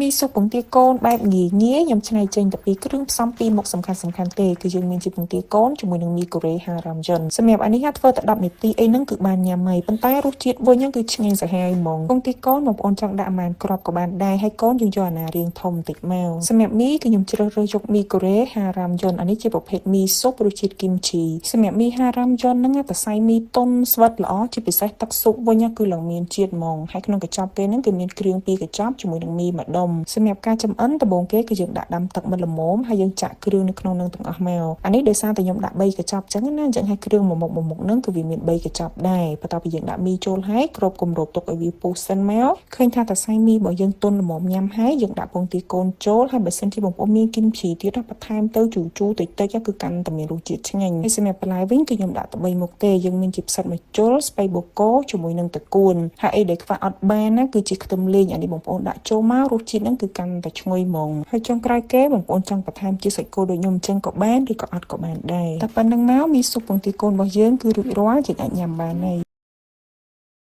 មីស៊ុបពងទាកូនបែបងាយងាយខ្ញុំច្នៃចេញតែពីគ្រឿងផ្សំពីរមុខសំខាន់សំខាន់ទេគឺយើងមានជាពងទាកូនជាមួយនឹងមីកូរ៉េហារ៉ាំយន់សម្រាប់អានេះធ្វើតែ10នាទីអីហ្នឹងគឺបានញ៉ាំហើយប៉ុន្តែរសជាតិវិញហ្នឹងគឺឆ្ងាញ់សាហាវហ្មងពងទាកូនបងប្អូនចង់ដាក់ប៉ុន្មានគ្រាប់ក៏បានដែរហើយកូនយើងយកអាណារៀងធំបន្តិចមកសម្រាប់មីគឺខ្ញុំជ្រើសរើសយកមីកូរ៉េហារ៉ាំយន់អានេះជាប្រភេទមីស៊ុបរសជាតិគីមជីសម្រាប់មីហារ៉ាំយន់ហ្នឹងតសៃមីតុនស្វិតល្អជាពិសេសទឹកស៊ុបវិញគឺឡើងមានជាតិហ្មងហើយក្នុងកញ្ចប់គេហ្នឹងគឺមានគ្រឿងពីរកញ្ចប់ជាមួយនឹងមីមួយដុំសម្រាប់ការចម្អិនដំបូងគេគឺយើងដាក់ដាំទឹកមិនល្មមហើយយើងចាក់គ្រឿងនៅក្នុងនឹងទាំងអស់មកអានេះដោយសារតែខ្ញុំដាក់3កញ្ចប់ចឹងណាអញ្ចឹងហើយគ្រឿងមួយមុខមួយមុខហ្នឹងគឺវាមាន3កញ្ចប់ដែរបន្ទាប់ពីយើងដាក់មីចូលហើយគ្របគម្របទុកឲ្យវាពុះសិនមកឃើញថាតសៃមីរបស់យើងទន់ល្មមញ៉ាំហើយយើងដាក់ពងទាកូនចូលហើយបើសិនជាបងប្អូនមានគីមជីទៀតបន្ថែមទៅជូរជូរតិចតិចគឺកាន់តែមានរសជាតិឆ្ងាញ់ហើយសម្រាប់បន្លែវិញគឺខ្ញុំដាក់តែ3មុខទេយើងមានជាផ្សិតម្ជុលស្ពៃបូកូជាមួយនឹងតកួនហើយអីដែលខ្វះអត់បានណាគឺជាខ្ទឹមលីងអានេះបងប្អូនដាក់ចូលមករសជាតិហ្នឹងគឺកាន់តែឈ្ងុយហ្មងហើយចុងក្រោយគេបងប្អូនចង់បន្ថែមជាសាច់គោដូចខ្ញុំអញ្ចឹងក៏បានឬក៏អត់ក៏បានដែរតែប៉ុណ្្នឹងមកមីស៊ុបពងទាកូនរបស់យើងគឺរួចរាល់យើងអាចញ៉ាំបានហើយ។